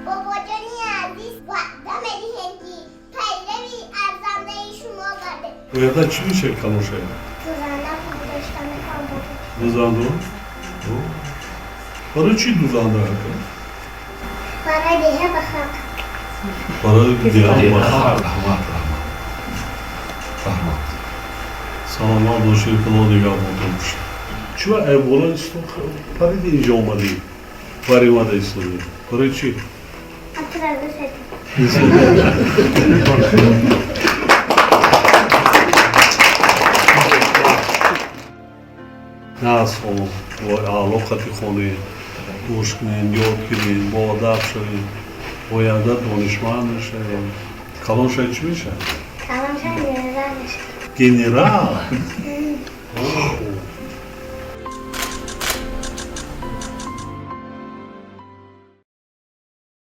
Бобоҷони азиз, ваъда медиҳем, ки пайрави арзандаи шумо гардем. Оянда чӣ мешавӣ, калон шавӣ? Дузанда дошта мехоҳам, бобо. Дузанда? Барои чӣ дузанда, ака? Барои деҳа ба халқ. Барои деҳа ба халқ. Раҳмат, раҳмат, раҳмат, саломат бошед, Худо нигаҳбонтон бошад. Чӣ айбола париди, инҷо омадӣ, пари омада истодӣ, барои чӣ? Атра дӯст. Нас аъло қати хонед, гӯш кунед, ёд гиред, боадаб шавед, оянда донишманд мешавед. Калон шавед, чӣ мешавад? Калон шавед, генерал мешавад. Генерал.